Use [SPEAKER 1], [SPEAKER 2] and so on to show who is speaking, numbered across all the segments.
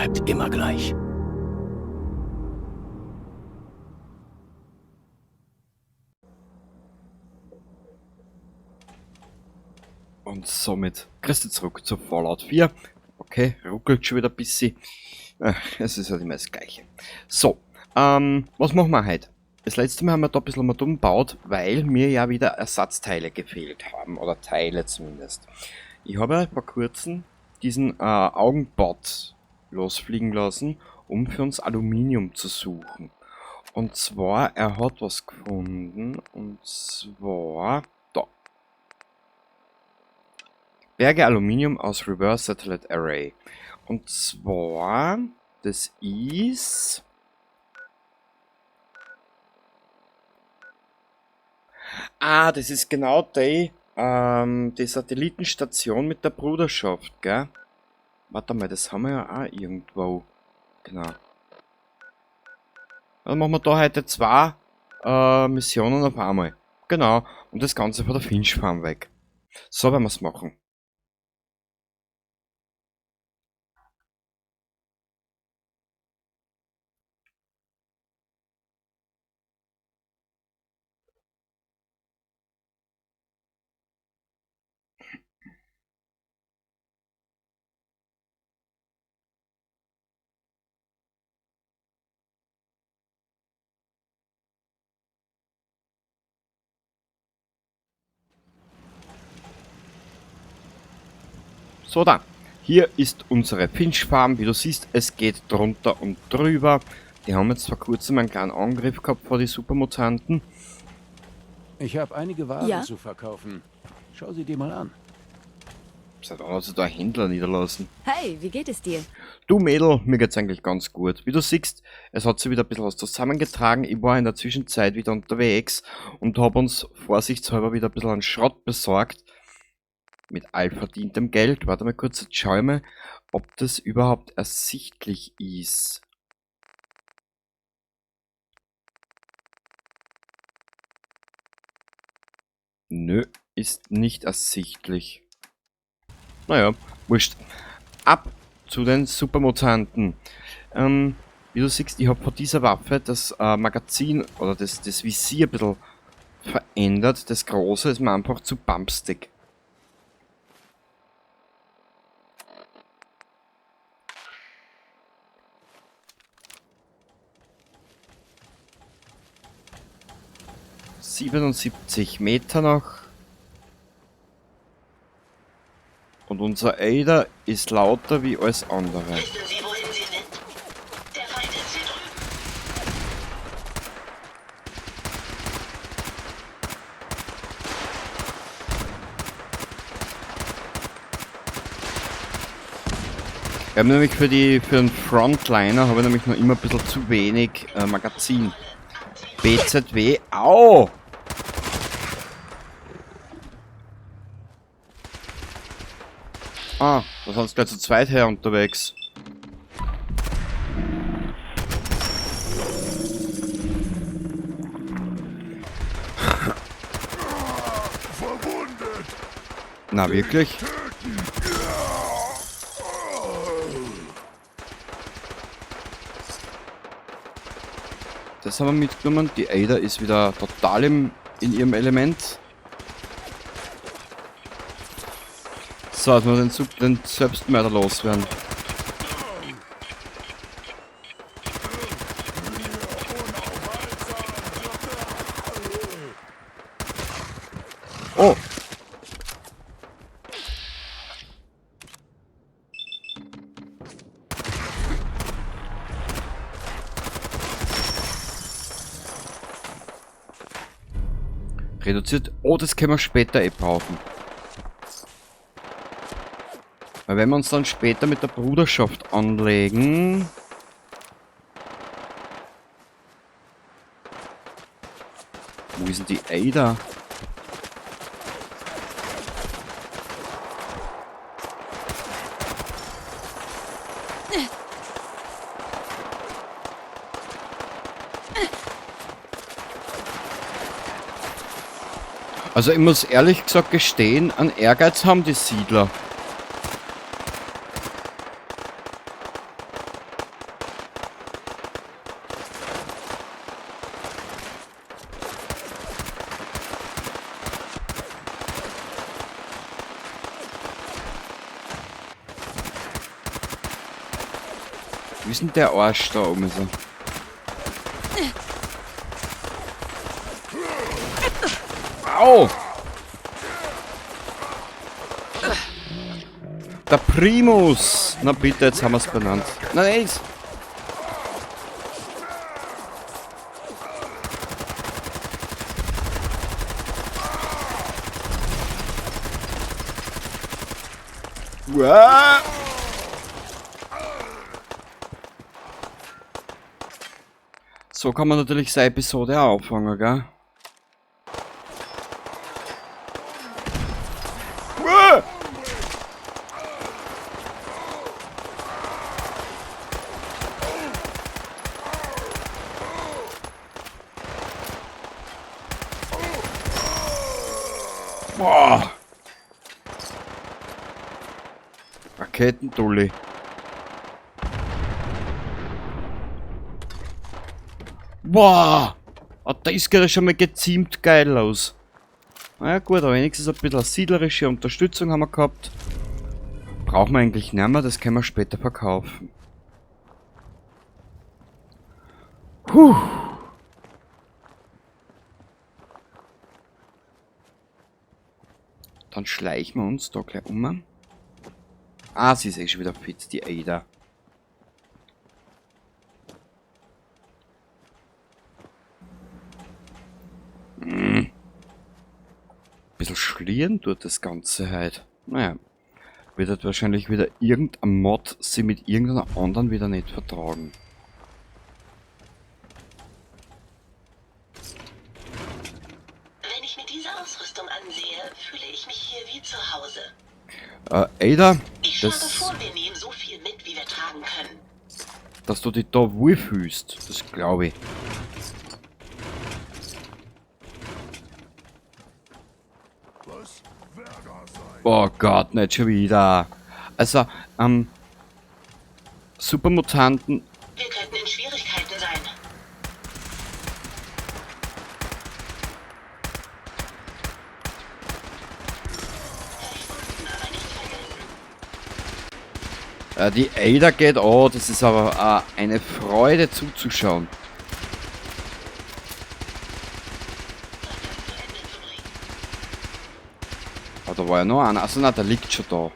[SPEAKER 1] Bleibt immer gleich.
[SPEAKER 2] Und somit grüß zurück zu Fallout 4. Okay, ruckelt schon wieder ein bisschen. Es ist halt immer das Gleiche. So, was machen wir heute? Das letzte Mal haben wir da ein bisschen mal dumm gebaut, weil mir ja wieder Ersatzteile gefehlt haben. Oder Teile zumindest. Ich habe ja vor kurzem diesen Augenbot losfliegen lassen, um für uns Aluminium zu suchen. Und zwar, er hat was gefunden. Und zwar da. Berge Aluminium aus Reverse Satellite Array. Und zwar, das ist... Ah, das ist genau die Satellitenstation mit der Bruderschaft, gell? Warte mal, das haben wir ja auch irgendwo. Genau. Dann machen wir da heute zwei Missionen auf einmal. Genau. Und das Ganze von der Finch Farm weg. So werden wir's machen. So da, hier ist unsere Finch Farm. Wie du siehst, es geht drunter und drüber. Die haben jetzt vor kurzem einen kleinen Angriff gehabt vor die Supermutanten.
[SPEAKER 1] Ich habe einige Waren zu verkaufen. Schau sie dir mal an.
[SPEAKER 2] Seit wann hat sich da ein Händler niederlassen?
[SPEAKER 3] Hey, wie geht es dir?
[SPEAKER 2] Du Mädel, mir geht's eigentlich ganz gut. Wie du siehst, es hat sich wieder ein bisschen was zusammengetragen. Ich war in der Zwischenzeit wieder unterwegs und hab uns vorsichtshalber wieder ein bisschen an Schrott besorgt. Mit allverdientem Geld. Warte mal kurz, jetzt schau ich mal, ob das überhaupt ersichtlich ist. Nö, ist nicht ersichtlich. Naja, wurscht. Ab zu den Supermutanten. Wie du siehst, ich hab von dieser Waffe das Magazin oder das Visier ein bisschen verändert. Das Große ist mir einfach zu bumpstig. 77 Meter noch. Und unser Ada ist lauter wie alles andere.
[SPEAKER 4] Wissen Sie, wohin Sie sind? Der Feind ist hier drüben.
[SPEAKER 2] Wir haben nämlich für den Frontliner habe ich nämlich noch immer ein bisschen zu wenig Magazin. BZW, au! Ah, da sind sie gleich zu zweit her unterwegs.
[SPEAKER 5] Verwundet.
[SPEAKER 2] Na wirklich? Das haben wir mitgenommen. Die Ada ist wieder total in ihrem Element. So, jetzt müssen wir den Selbstmörder loswerden. Oh! Reduziert. Oh, das können wir später eh brauchen. Weil wenn wir uns dann später mit der Bruderschaft anlegen... Wo ist denn die Ada? Also ich muss ehrlich gesagt gestehen, an Ehrgeiz haben die Siedler. Wo ist denn der Arsch da oben so? Au! Der Primus! Na bitte, jetzt haben wir's benannt. Nein, ist. Uah! So kann man natürlich seine Episode auch anfangen, gell? Uah! Boah! Raketendulli. Boah! Ah, das geht ja schon mal geziemt geil aus. Na ja gut, aber wenigstens ein bisschen siedlerische Unterstützung haben wir gehabt. Brauchen wir eigentlich nicht mehr, das können wir später verkaufen. Puh. Dann schleichen wir uns da gleich um. Ah, sie ist eh schon wieder fit, die Ada. Hm. Bisschen schlieren tut das Ganze halt. Naja. Wird halt wahrscheinlich wieder irgendein Mod sie mit irgendeiner anderen wieder nicht vertragen.
[SPEAKER 4] Wenn ich mir diese Ausrüstung ansehe, fühle ich mich hier wie zu Hause.
[SPEAKER 2] Ada,
[SPEAKER 4] Ich schlage vor, wir nehmen so viel mit, wie wir tragen können.
[SPEAKER 2] Dass du dich da wohlfühlst, das glaube ich. Oh Gott, nicht schon wieder. Also, Supermutanten.
[SPEAKER 4] Wir könnten in Schwierigkeiten sein. Verschwunden, aber nicht vergessen.
[SPEAKER 2] Die Ada geht, oh, das ist aber eine Freude zuzuschauen. Ah, da war ja noch einer. Achso, nein, der liegt schon da.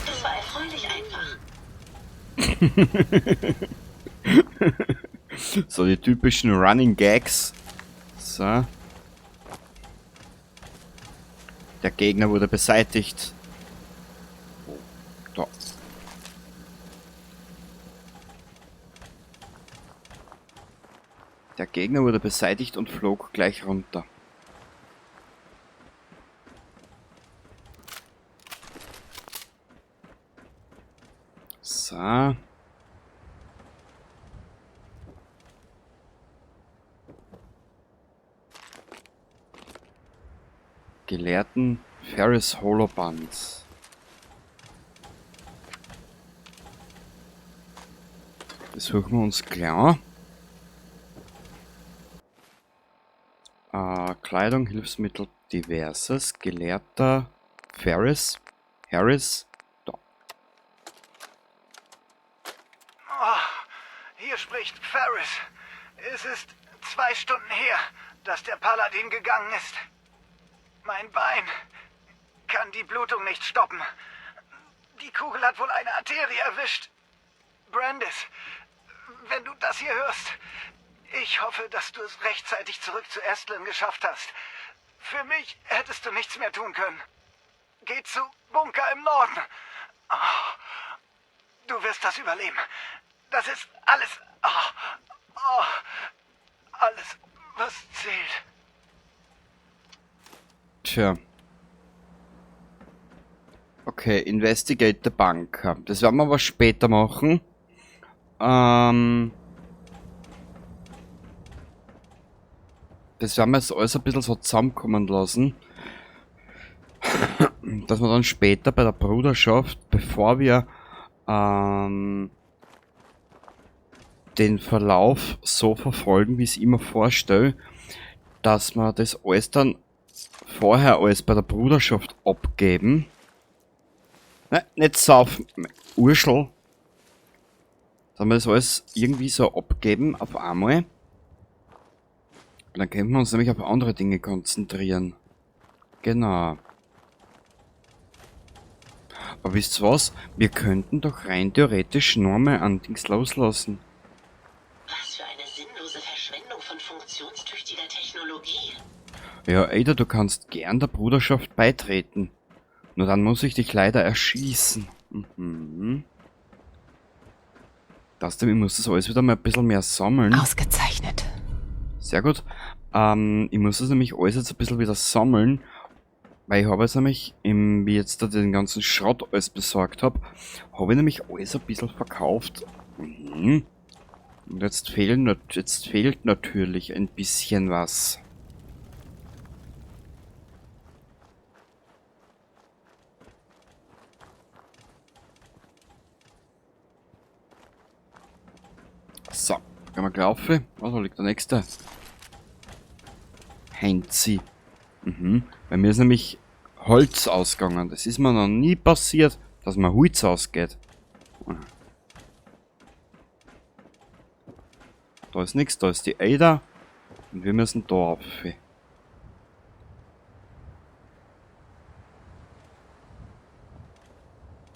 [SPEAKER 4] Das war erfreulich einfach.
[SPEAKER 2] So, die typischen Running Gags. So. Der Gegner wurde beseitigt. Oh, da. Der Gegner wurde beseitigt und flog gleich runter. So. Gelehrten Ferris Holobands. Das suchen wir uns klar. Kleidung, Hilfsmittel, diverses. Gelehrter Ferris. Harris. Da.
[SPEAKER 3] Oh, hier spricht Ferris. Es ist 2 Stunden her, dass der Paladin gegangen ist. Mein Bein kann die Blutung nicht stoppen. Die Kugel hat wohl eine Arterie erwischt. Brandis, wenn du das hier hörst, ich hoffe, dass du es rechtzeitig zurück zu Estlin geschafft hast. Für mich hättest du nichts mehr tun können. Geh zu Bunker im Norden. Oh, du wirst das überleben. Das ist alles. Oh, oh, alles, was zählt.
[SPEAKER 2] Tja. Okay, Investigate the Bunker. Das werden wir aber später machen. Das werden wir jetzt alles ein bisschen so zusammenkommen lassen. Dass wir dann später bei der Bruderschaft, bevor wir den Verlauf so verfolgen, wie ich es immer vorstelle, dass wir das alles dann vorher alles bei der Bruderschaft abgeben. Nein, nicht saufen. Urschel. Dass wir das alles irgendwie so abgeben auf einmal. Und dann könnten wir uns nämlich auf andere Dinge konzentrieren. Genau. Aber wisst ihr was? Wir könnten doch rein theoretisch nur mal an Dings loslassen.
[SPEAKER 4] Was für eine sinnlose Verschwendung von funktionstüchtiger Technologie.
[SPEAKER 2] Ja, Ada, du kannst gern der Bruderschaft beitreten. Nur dann muss ich dich leider erschießen. Mhm. Das denn, ich muss das alles wieder mal ein bisschen mehr sammeln.
[SPEAKER 5] Ausgezeichnet.
[SPEAKER 2] Sehr gut. Ich muss das nämlich alles jetzt ein bisschen wieder sammeln. Weil ich habe jetzt nämlich, wie ich jetzt da den ganzen Schrott alles besorgt habe, habe ich nämlich alles ein bisschen verkauft. Mhm. Und jetzt fehlt natürlich ein bisschen was. So, können wir gleich auf. Oh, da liegt der nächste. Heinzi. Mhm. Bei mir ist nämlich Holz ausgegangen. Das ist mir noch nie passiert, dass mir Holz ausgeht. Da ist nichts, da ist die Ada. Und wir müssen da auf.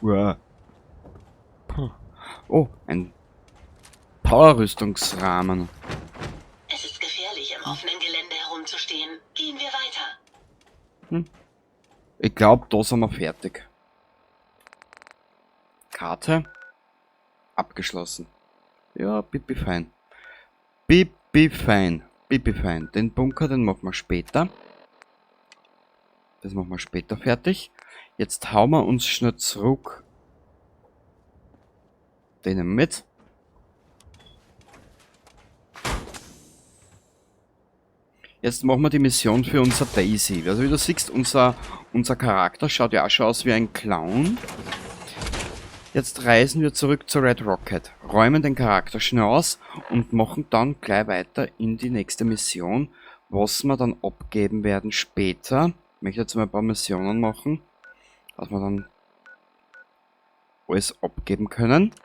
[SPEAKER 2] Uah. Puh. Oh, ein Powerrüstungsrahmen.
[SPEAKER 4] Es ist gefährlich, im offenen Gelände herumzustehen. Gehen wir weiter.
[SPEAKER 2] Hm. Ich glaub, da sind wir fertig. Karte. Abgeschlossen. Ja, pipi fein. Pipi fein. Pipi fein. Den Bunker, den machen wir später. Das machen wir später fertig. Jetzt hauen wir uns schnell zurück. Den nehmen wir mit. Jetzt machen wir die Mission für unser Daisy. Also wie du siehst, unser Charakter schaut ja auch schon aus wie ein Clown. Jetzt reisen wir zurück zu Red Rocket, räumen den Charakter schnell aus und machen dann gleich weiter in die nächste Mission, was wir dann abgeben werden später. Ich möchte jetzt mal ein paar Missionen machen, dass wir dann alles abgeben können.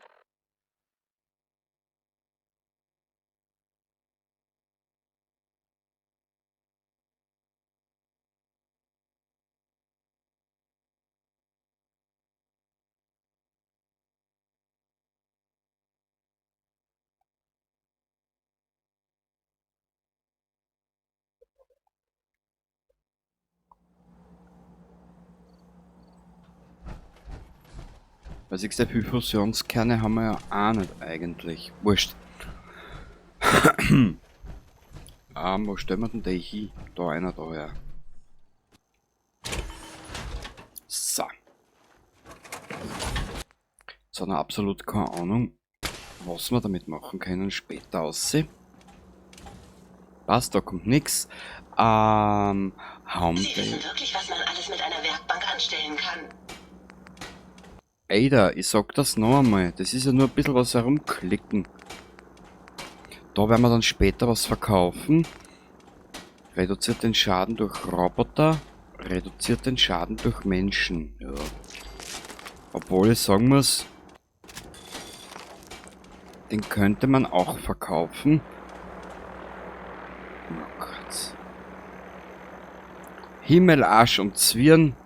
[SPEAKER 2] Weil siehst du, viele Fusionskerne haben wir ja auch nicht eigentlich. Wurscht. Wo stellen wir denn die hin? Da einer, da, ja. So. Jetzt haben wir absolut keine Ahnung, was wir damit machen können. Später aussehen. Passt, da kommt nix.
[SPEAKER 4] Sie wissen wirklich, was man alles mit einer Werkbank anstellen kann.
[SPEAKER 2] Ada, ich sag das noch einmal. Das ist ja nur ein bisschen was herumklicken. Da werden wir dann später was verkaufen. Reduziert den Schaden durch Roboter. Reduziert den Schaden durch Menschen. Ja. Obwohl ich sagen muss, den könnte man auch verkaufen. Oh Gott. Himmel, Arsch und Zwirn.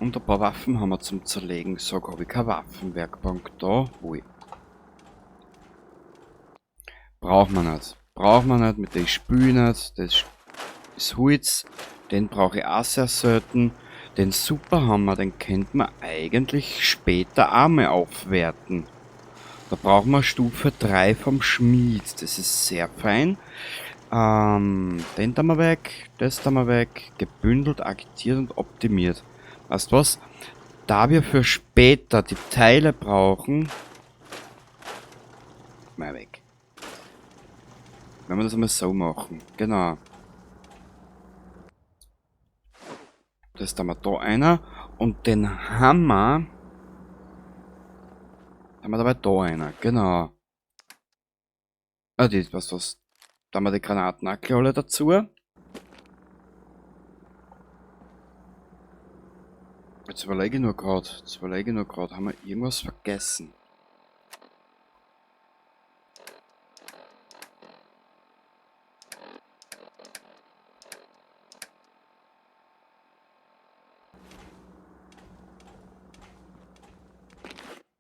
[SPEAKER 2] Und ein paar Waffen haben wir zum Zerlegen. Sag, hab ich keine Waffenwerkbank da? Ui. Braucht man nicht. Braucht man nicht, mit dem spül ich nicht. Das ist Holz. Den brauche ich auch sehr selten. Den Superhammer, den könnte man eigentlich später auch mal aufwerten. Da brauchen wir Stufe 3 vom Schmied. Das ist sehr fein. Den da mal weg, das da mal weg. Gebündelt, agitiert und optimiert. Weißt du was? Da wir für später die Teile brauchen... Mal weg. Wenn wir das einmal so machen. Genau. Das da mal da einer. Und den Hammer... Haben wir dabei da einer, genau. Ah, die, was das? Da haben wir die Granaten auch gleich alle dazu. Jetzt überlege ich nur grad, haben wir irgendwas vergessen?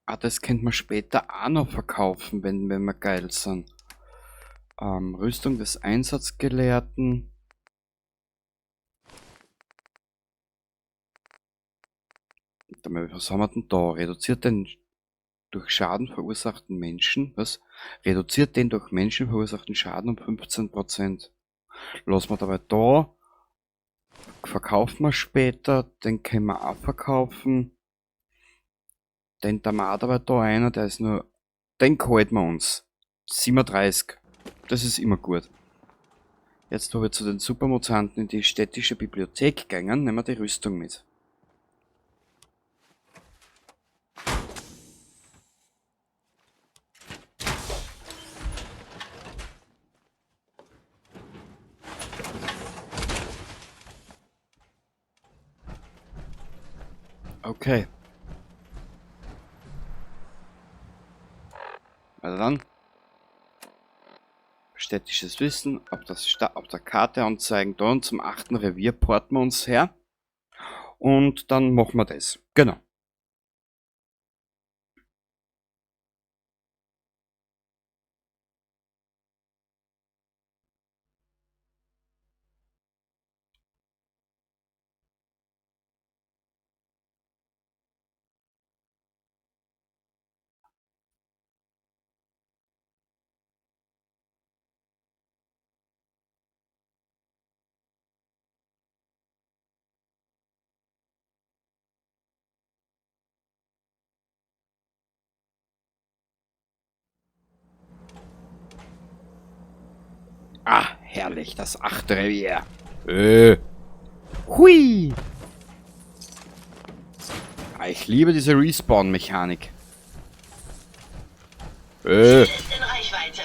[SPEAKER 2] Ah, das könnte man später auch noch verkaufen, wenn wir geil sind. Rüstung des Einsatzgelehrten. Was haben wir denn da? Reduziert den durch Schaden verursachten Menschen. Was? Reduziert den durch Menschen verursachten Schaden um 15%. Lassen wir dabei da. Verkaufen wir später. Den können wir auch verkaufen. Den da wir auch dabei da einer, der ist nur. Den halten wir uns. 37. Das ist immer gut. Jetzt, wo wir zu den Supermutanten in die städtische Bibliothek gingen, nehmen wir die Rüstung mit. Okay. Also dann. Städtisches Wissen, auf der Karte anzeigen, da und zum 8. Revier porten wir uns her. Und dann machen wir das. Genau. Ah, herrlich, das 8. Revier. Hui! Ah, ich liebe diese Respawn-Mechanik.
[SPEAKER 4] Ist in Reichweite.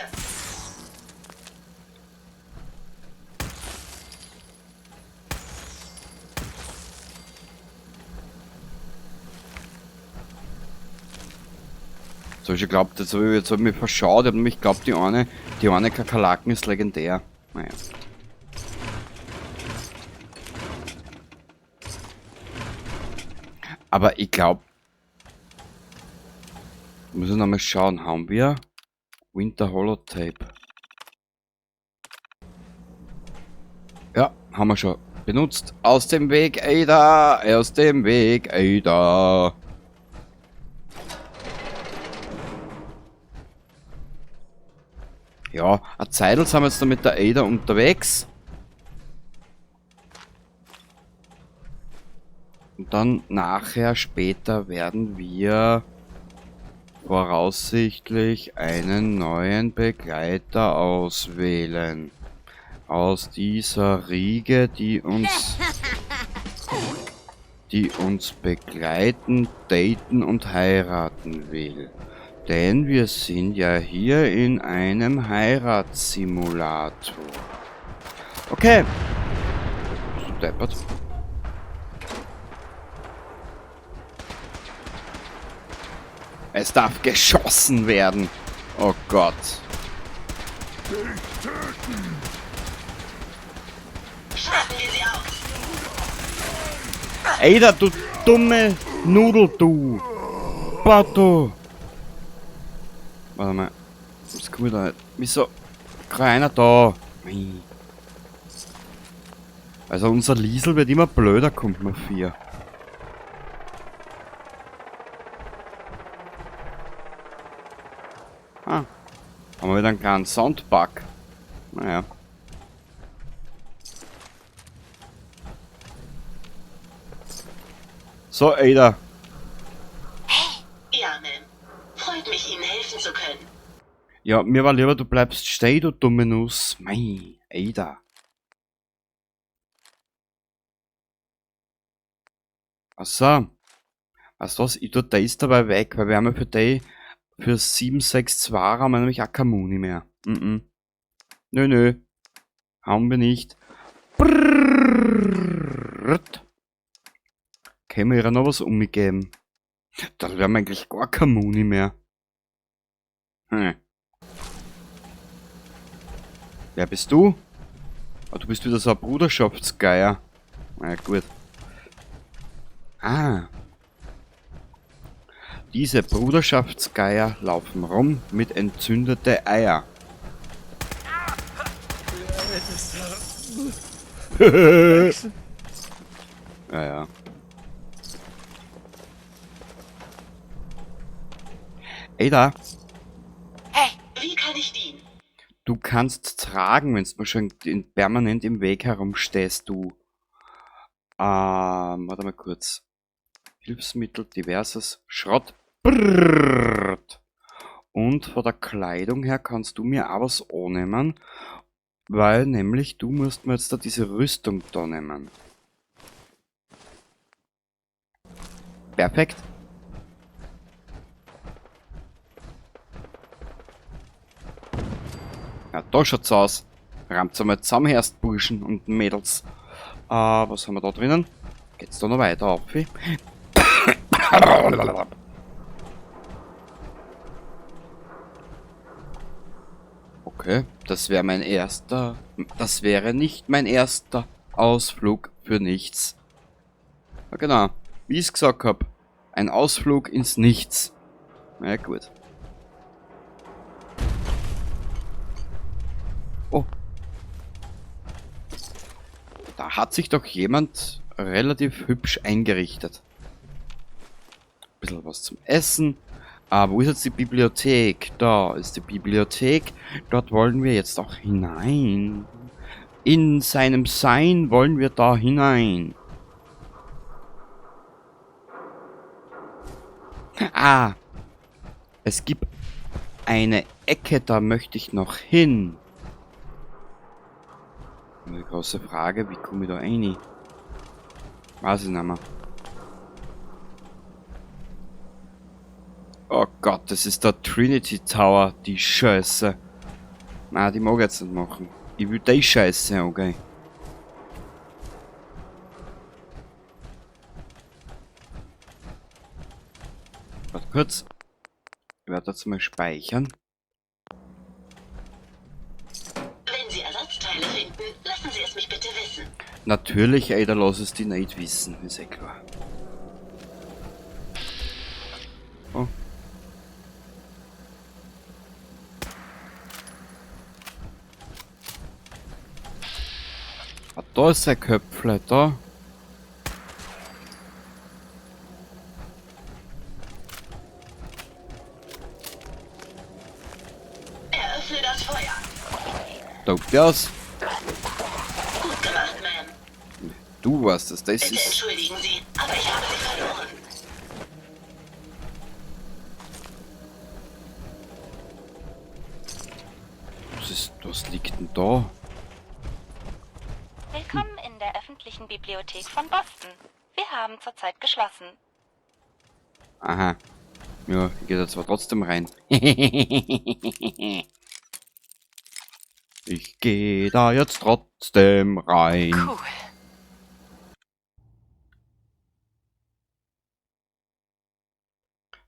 [SPEAKER 2] So, ich geglaubt, jetzt habe ich mich verschaut. Ich habe nämlich geglaubt, die eine Kakerlaken ist legendär. Naja. Aber ich glaube, müssen wir nochmal schauen, haben wir Winter Holotape? Ja, haben wir schon benutzt. Aus dem Weg, Ada! Aus dem Weg, Ada! Ja, eine Zeitl sind wir jetzt da mit der Ada unterwegs. Und dann nachher, später, werden wir voraussichtlich einen neuen Begleiter auswählen. Aus dieser Riege, die uns begleiten, daten und heiraten will. Denn wir sind ja hier in einem Heiratssimulator. Okay. Bist du deppert? Es darf geschossen werden. Oh Gott.
[SPEAKER 4] Schalten wir sie aus.
[SPEAKER 2] Ada, du dumme Nudel, du. Bato. Warte mal. Das kommt da nicht. Wieso? Keiner da. Also unser Liesel wird immer blöder, kommt mir vor. Ah. Haben wir wieder einen kleinen Soundbug. Naja. So, Ada.
[SPEAKER 4] Hey, ja, Ma'am. Freut mich, Ihnen helfen zu können.
[SPEAKER 2] Ja, mir war lieber, du bleibst stehen, du dumme Nuss. Mei, Ada. Ach so. Weißt du was? Ich tue das dabei weg, weil wir haben ja für die Für 7,62 haben wir nämlich auch keine Muni mehr. Mm -mm. Nö, nö. Haben wir nicht. Brrrr. Können wir ihr noch was umgeben? Da haben wir eigentlich gar keine Muni mehr. Hm. Wer bist du? Ah, du bist wieder so ein Bruderschaftsgeier. Na gut. Ah. Diese Bruderschaftsgeier laufen rum mit entzündete Eier. Ja, ja. Ada.
[SPEAKER 4] Hey, wie kann ich dienen?
[SPEAKER 2] Du kannst tragen, wenn du mir schon permanent im Weg herumstehst, du. Warte mal kurz. Hilfsmittel, diverses Schrott. Brrrt. Und von der Kleidung her kannst du mir auch was annehmen, weil nämlich du musst mir jetzt da diese Rüstung da nehmen. Perfekt. Ja, da schaut's aus. Rammt's einmal zusammen, erst Burschen und Mädels. Was haben wir da drinnen? Geht's da noch weiter auf? Okay, das wäre mein erster... Das wäre nicht mein erster Ausflug für nichts. Ja, genau. Wie ich's gesagt hab. Ein Ausflug ins Nichts. Na ja, gut. Oh. Da hat sich doch jemand relativ hübsch eingerichtet. Ein bisschen was zum Essen. Ah, wo ist jetzt die Bibliothek? Da ist die Bibliothek. Dort wollen wir jetzt auch hinein. In seinem Sein wollen wir da hinein. Ah. Es gibt eine Ecke, da möchte ich noch hin. Eine große Frage, wie komme ich da rein? Weiß ich nicht mehr. Oh Gott, das ist der Trinity Tower, die Scheiße. Na, die mag ich jetzt nicht machen. Ich will die Scheiße, okay. Warte kurz. Ich werde jetzt mal speichern.
[SPEAKER 4] Wenn Sie Ersatzteile finden, lassen Sie es mich bitte wissen.
[SPEAKER 2] Natürlich, Ada, lass es die nicht wissen, ist eh klar. Oh. Ah, da ist sein Köpfle, da.
[SPEAKER 4] Eröffne das Feuer.
[SPEAKER 2] Tobt aus.
[SPEAKER 4] Gut gemacht, Ma'am.
[SPEAKER 2] Du warst es, das
[SPEAKER 4] Bitte
[SPEAKER 2] ist...
[SPEAKER 4] entschuldigen Sie, aber ich habe Sie verloren.
[SPEAKER 2] Was liegt denn da?
[SPEAKER 5] Willkommen in der öffentlichen Bibliothek von Boston. Wir haben zurzeit geschlossen.
[SPEAKER 2] Aha. Ja, ich gehe da zwar trotzdem rein. Ich gehe da jetzt trotzdem rein.
[SPEAKER 5] Cool.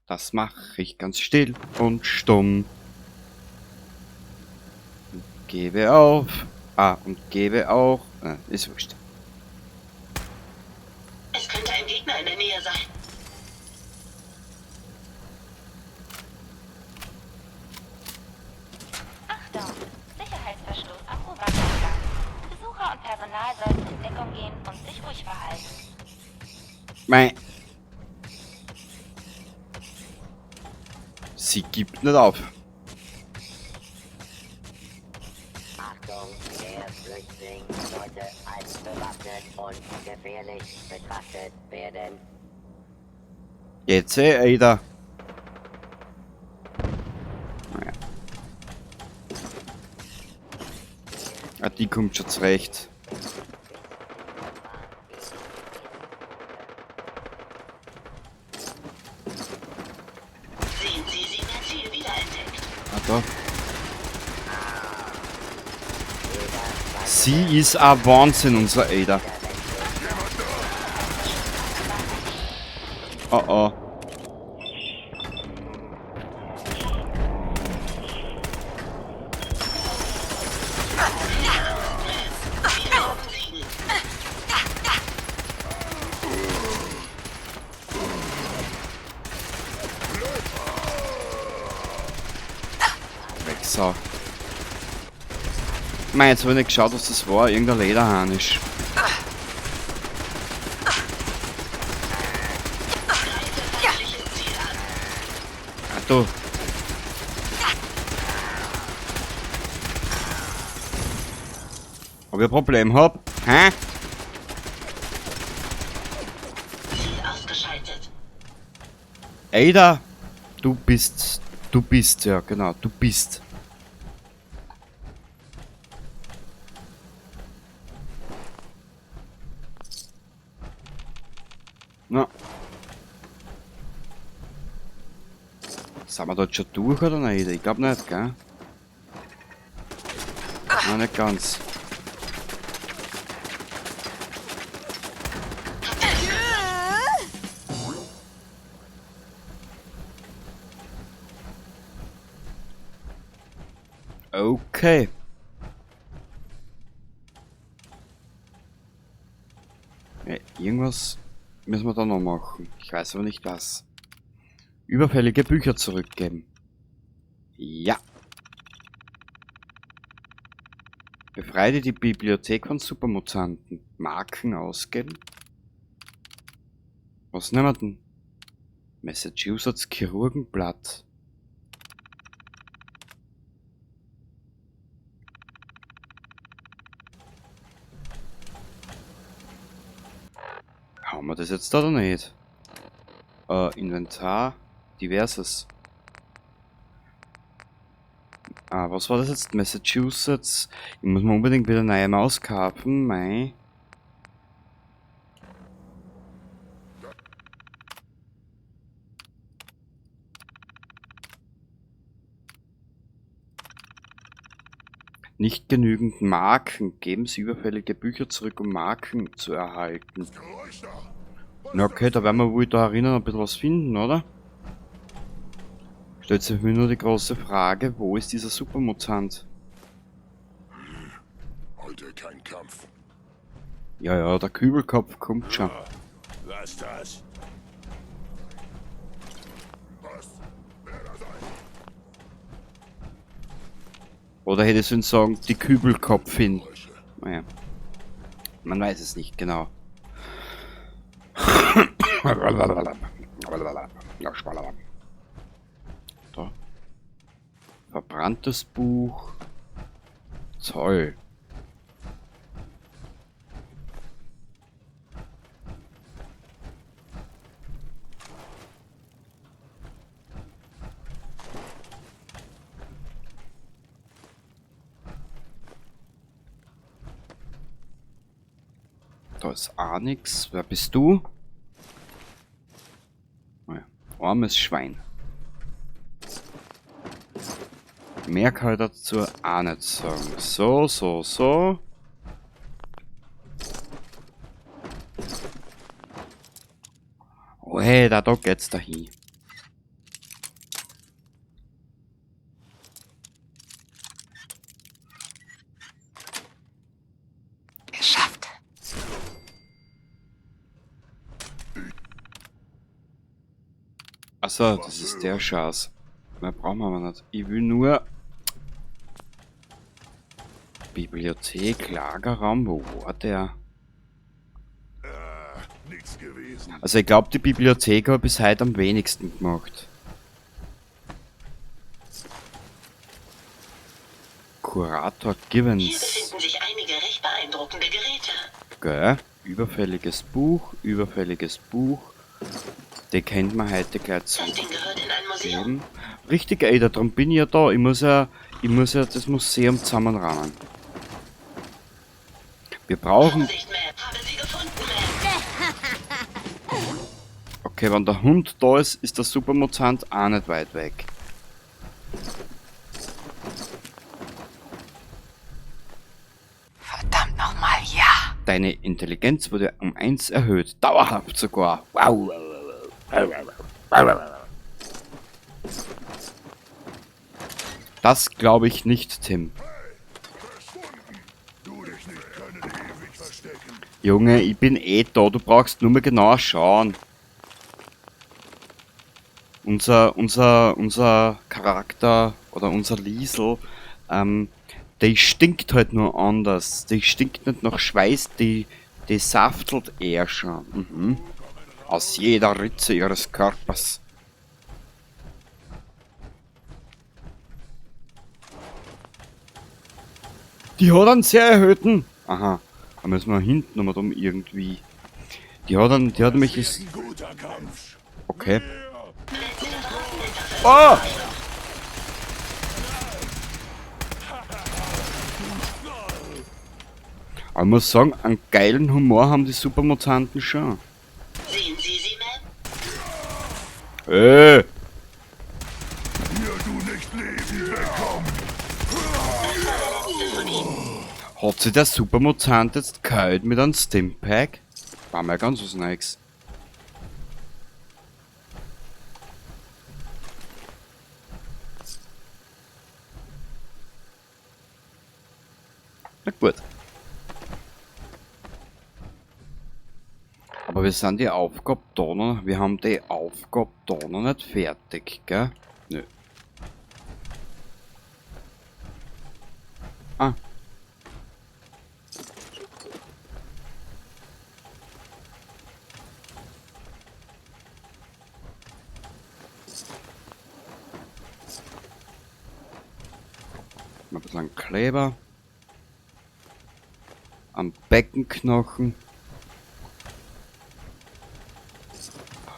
[SPEAKER 2] Das mache ich ganz still und stumm. Und gebe auf. Ah, und gebe auch. Ist wurscht.
[SPEAKER 4] Es könnte ein Gegner in der Nähe sein.
[SPEAKER 5] Achtung! Sicherheitsverschluss am U-Bahn-Eingang. Besucher und Personal sollten in Deckung gehen und sich ruhig verhalten.
[SPEAKER 2] Mei. Sie gibt nicht auf.
[SPEAKER 6] Achtung, der Flüchtling sollte als bewaffnet und gefährlich betrachtet werden.
[SPEAKER 2] Jetzt, Ada. Naja. Ah, die kommt schon zurecht.
[SPEAKER 4] Sehen Sie sie, Ziel.
[SPEAKER 2] Da. Sie ist ein Wahnsinn, unser Ada. Oh oh. Drecksau. Mei, jetzt hab ich nicht geschaut, was das war. Irgendein Lederharnisch. Ah, du. Ob ich ein Problem hab? Hä?
[SPEAKER 4] Ziel ausgeschaltet.
[SPEAKER 2] Ada, du bist, ja genau, du bist. Na. Sind wir dort schon durch oder nicht? Ich glaub nicht, gell? Nein, nicht ganz. Okay. Ja, irgendwas müssen wir da noch machen. Ich weiß aber nicht was. Überfällige Bücher zurückgeben. Ja. Befreie die Bibliothek von Supermutanten. Marken ausgeben. Was nehmen wir denn? Massachusetts Chirurgenblatt. Haben wir das jetzt da oder nicht? Inventar, diverses. Ah, was war das jetzt? Massachusetts. Ich muss mir unbedingt wieder eine neue Maus kaufen. Mei. Nicht genügend Marken. Geben Sie überfällige Bücher zurück, um Marken zu erhalten. Na okay, da werden wir wohl da erinnern, ein bisschen was finden, oder? Stellt sich mir nur die große Frage, wo ist dieser Supermutant?
[SPEAKER 7] Heute kein Kampf.
[SPEAKER 2] Ja, ja, der Kübelkopf kommt schon.
[SPEAKER 7] Lass das. Was? Wer da sein?
[SPEAKER 2] Oder hätte ich sollen sagen, die Kübelkopfin. Naja. Man weiß es nicht genau. Da. Verbranntes Buch. Toll. Da ist auch nix. Wer bist du? Naja, armes Schwein. Mehr kann ich dazu auch nicht sagen. So, so, so. Oh, hey, da geht's dahin.
[SPEAKER 4] Geschafft.
[SPEAKER 2] Achso, das ist der Schatz. Mehr brauchen wir aber nicht. Ich will nur Bibliothek, Lagerraum, wo war der?
[SPEAKER 7] Nichts gewesen.
[SPEAKER 2] Also ich glaub, die Bibliothek hat bis heute am wenigsten gemacht. Kurator Givens.
[SPEAKER 4] Hier befinden sich einige recht beeindruckende Geräte.
[SPEAKER 2] Gell? Überfälliges Buch, überfälliges Buch. Die kennt man heute gleich
[SPEAKER 4] Das Ding gehört in ein Museum.
[SPEAKER 2] zurückgeben. Richtig, ey, darum bin ich ja da. Ich muss ja das Museum zusammenrahmen. Wir brauchen...
[SPEAKER 4] Vorsicht, Ma'am. Habe sie gefunden, Ma'am.
[SPEAKER 2] Okay, wenn der Hund da ist, ist der Supermutant auch nicht weit weg. Deine Intelligenz wurde um 1 erhöht. Dauerhaft sogar. Wow. Das glaube ich nicht, Tim. Junge, ich bin eh da. Du brauchst nur mehr genauer schauen. Unser Charakter oder unser Liesel, die stinkt halt nur anders. Die stinkt nicht nach Schweiß, die saftelt eher schon. Mhm. Aus jeder Ritze ihres Körpers. Die hat einen sehr erhöhten. Aha, da müssen wir hinten nochmal drum irgendwie. Die hat nämlich ist. Okay. Oh! Aber ich muss sagen, einen geilen Humor haben die Supermutanten schon.
[SPEAKER 4] Sehen Sie sie, Ma'am?
[SPEAKER 2] Ey!
[SPEAKER 7] Hier du nicht lebend wegkommen!
[SPEAKER 2] Hat sich der Supermutant jetzt geheilt mit einem Stimpack? War mir ganz was Neues. Na gut. Aber wir sind die Aufgabe da noch, wir haben die Aufgabe da noch nicht fertig, gell? Nö. Ah. Mal ein bisschen Kleber. Am Beckenknochen.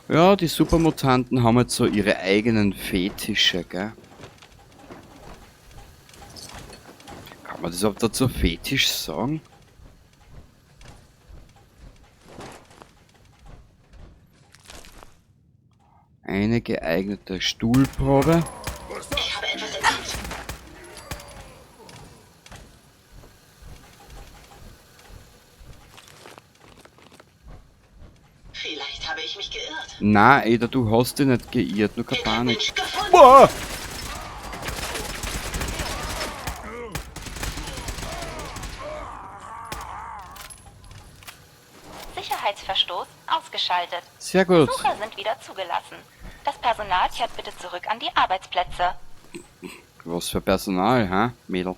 [SPEAKER 2] Ja, die Supermutanten haben jetzt so ihre eigenen Fetische, gell? Kann man das überhaupt dazu Fetisch sagen? Eine geeignete Stuhlprobe.
[SPEAKER 4] Ich habe etwas entdeckt. Vielleicht habe ich mich geirrt.
[SPEAKER 2] Na, Ada, du hast dich nicht geirrt, nur keine
[SPEAKER 4] Wir haben
[SPEAKER 2] Panik.
[SPEAKER 4] ihn gefunden.
[SPEAKER 2] Boah!
[SPEAKER 5] Sicherheitsverstoß ausgeschaltet.
[SPEAKER 2] Sehr gut.
[SPEAKER 5] Besucher sind wieder zugelassen. Das Personal kehrt bitte zurück an die Arbeitsplätze.
[SPEAKER 2] Was für Personal, ha, Mädel?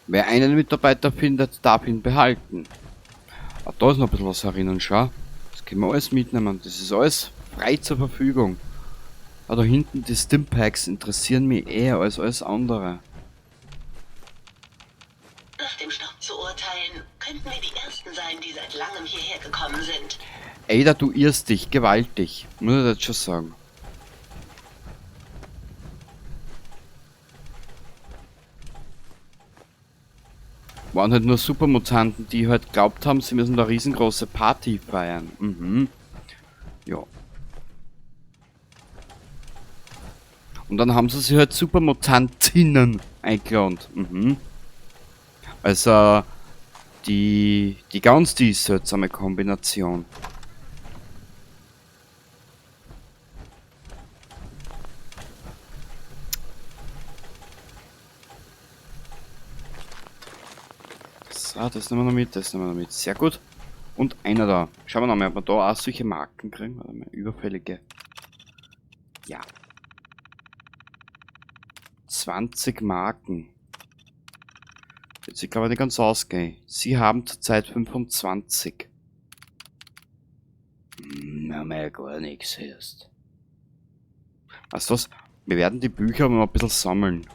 [SPEAKER 2] Wer einen Mitarbeiter findet, darf ihn behalten. Ah, da ist noch ein bisschen was herinnen, schau. Das können wir alles mitnehmen. Das ist alles frei zur Verfügung. Ah, da hinten die Stimpacks interessieren mich eher als alles andere.
[SPEAKER 4] Nach dem Staub zu urteilen, könnten wir die Ersten sein, die seit langem hierher gekommen sind.
[SPEAKER 2] Ada, du irrst dich gewaltig. Muss ich das schon sagen. Waren halt nur Supermutanten, die halt glaubt haben, sie müssen da riesengroße Party feiern. Mhm. Ja. Und dann haben sie sich halt Supermutantinnen eingeladen. Mhm. Also, die ganz die seltsame Kombination. So, das nehmen wir noch mit, das nehmen wir noch mit. Sehr gut. Und einer da. Schauen wir noch mal, ob wir da auch solche Marken kriegen. Warte mal, überfällige. Ja. 20 Marken. Jetzt, ich glaube nicht ganz ausgehen. Sie haben zurzeit 25. Na, mehr gar nichts erst. Weißt du was? Wir werden die Bücher mal ein bisschen sammeln.